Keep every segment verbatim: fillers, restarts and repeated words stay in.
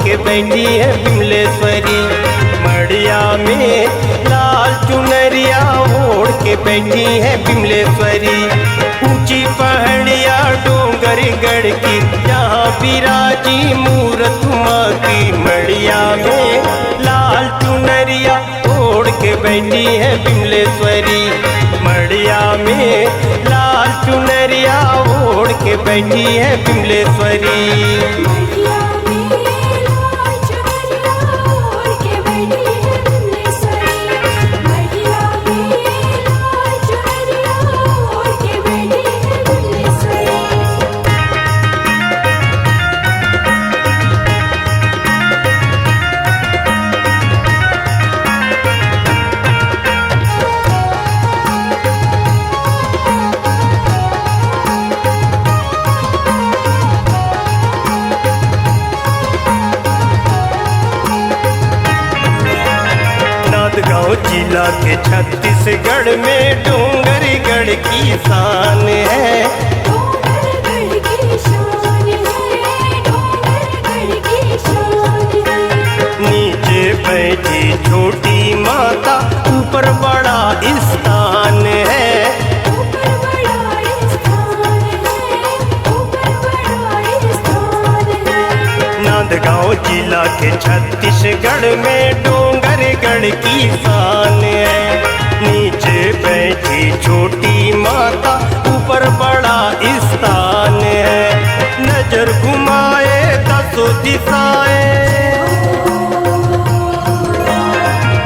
के बैठी है बिमलेश्वरी। मड़िया में लाल चुनरिया ओढ़ के बैठी है बिमलेश्वरी। ऊंची पहाड़िया डोंगरगढ़ की, जहाँ विराजी मूरत माँ की। मड़िया में लाल चुनरिया ओढ़ के बैठी है बिमलेश्वरी। मड़िया में लाल चुनरिया ओढ़ के बैठी है बिमलेश्वरी। मड़िया में लाल चुनरिया ओढ़ के बैठी है बिमलेश्वरी। मड़िया में लाल चुनरिया ओढ़ के बैठी है बिमलेश्वरी। नांदगांव जिला के छत्तीसगढ़ में डोंगरगढ़ की शान है। डोंगरगढ़ की शान है, डोंगरगढ़ की शान है। नीचे बैठी छोटी माता, ऊपर बड़ा स्थान है। ऊपर बड़ा स्थान है, ऊपर बड़ा स्थान है। नांदगांव जिला के छत्तीसगढ़ में डोंगरगढ़ की शान है। नीचे बैठी छोटी माता, ऊपर बड़ा स्थान है। नजर घुमाए दसों दिशाएं,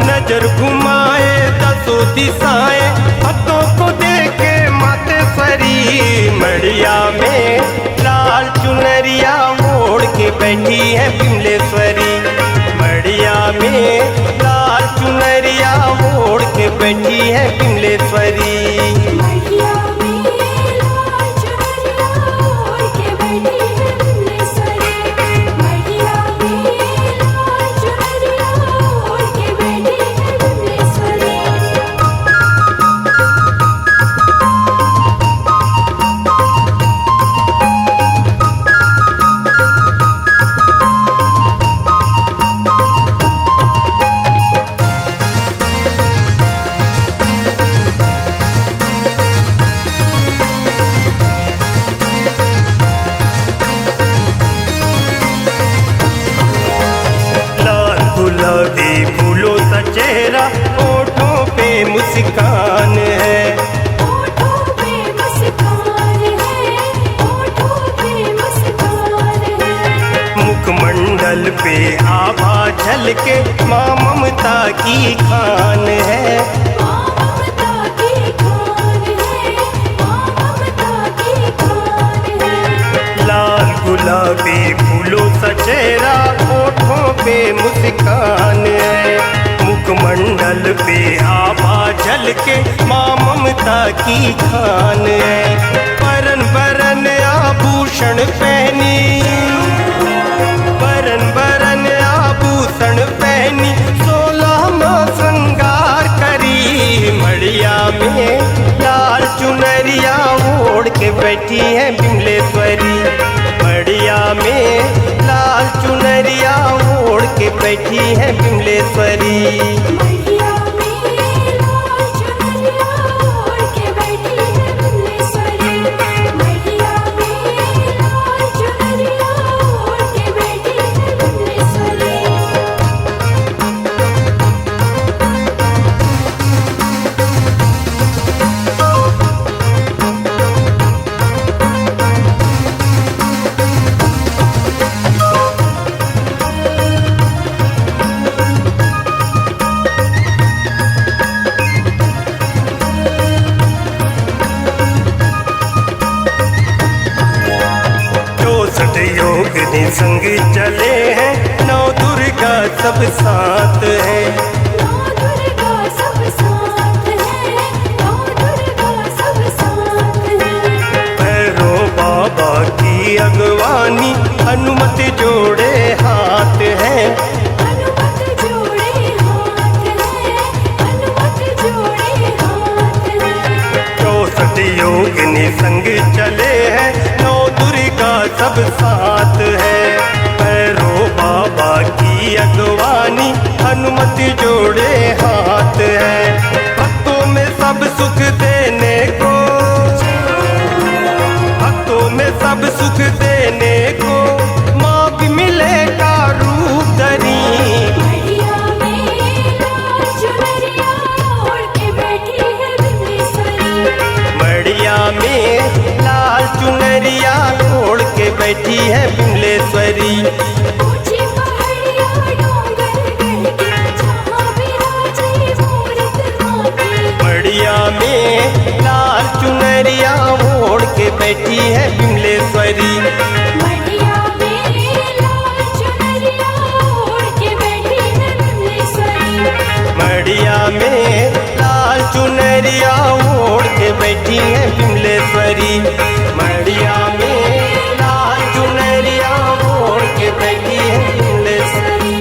नजर घुमाए दसों दिशाएं, भक्तों को देखे मातेश्वरी। मड़िया में लाल चुनरिया ओढ़ के बैठी है बिमलेश्वरी। मड़िया में लाल चुनरिया ओढ़ के बैठी है बिमलेश्वरी। मड़िया में लाल चुनरिया ओढ़ के बैठी है बिमलेश्वरी। मड़िया में लाल चुनरिया ओढ़ के बैठी है बिमलेश्वरी। लाल गुलाबी फूलों सा चेहरा, होठों पे मुस्कान है। होठों पे मुस्कान है, होठों पे मुस्कान है। मुखमंडल पे आभा झलके, माँ ममता की खान है। माँ ममता की खान है, माँ ममता की खान है। लाल गुलाबी फूलों सा चेहरा, होठों पे मुस्कान है। मुखमंडल पे आभा झलके, माँ ममता की खान है। बरन बरन आभूषण पहनी, बरन बरन आभूषण पहनी, सोलह माँ श्रृंगार करी। मड़िया में लाल चुनरिया ओढ़ के बैठी है बिमलेश्वरी। मड़िया में लाल चुनरिया ओढ़ के बैठी है बिमलेश्वरी। मड़िया में लाल चुनरिया ओढ़ के बैठी है बिमलेश्वरी। मड़िया में लाल चुनरिया ओढ़ के बैठी है बिमलेश्वरी। चौसठ योगिनी संग चले हैं, नौ दुर्गा सब साथ है। नौ दुर्गा सब साथ है, नौ दुर्गा सब साथ है। भैरव बाबा की अगवानी, हनुमत जोड़े हाथ है। हनुमत जोड़े हाथ है, हनुमत जोड़े हाथ है। चौसठ योगिनी संग चले हैं, नौ दुर्गा सब साथ है। भैरव बाबा हनुमति जोड़े हाथ है, भक्तों में सब सुख देने को, भक्तों में सब सुख देने को, माँ बिमले का रूप धरी। मड़िया में लाल चुनरिया ओढ़ के बैठी है बिमलेश्वरी। मड़िया में लाल चुनरिया ओढ़ के बैठी है बिमलेश्वरी। ऊंची पहाड़ियाँ डोंगर गढ़ के, जहाँ विराजे मूरत माँ की। मड़िया में लाल चुनरिया ओढ़ के बैठी है बिमलेश्वरी। मड़िया में लाल चुनरिया ओढ़ के बैठी है बिमलेश्वरी। मड़िया में लाल चुनरिया ओढ़ के बैठी है बिमलेश्वरी। मड़िया में लाल चुनरिया ओढ़ के बैठी है बिमलेश्वरी।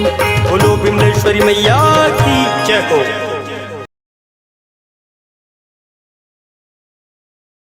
बोलो बिमलेश्वरी मैया की जय हो।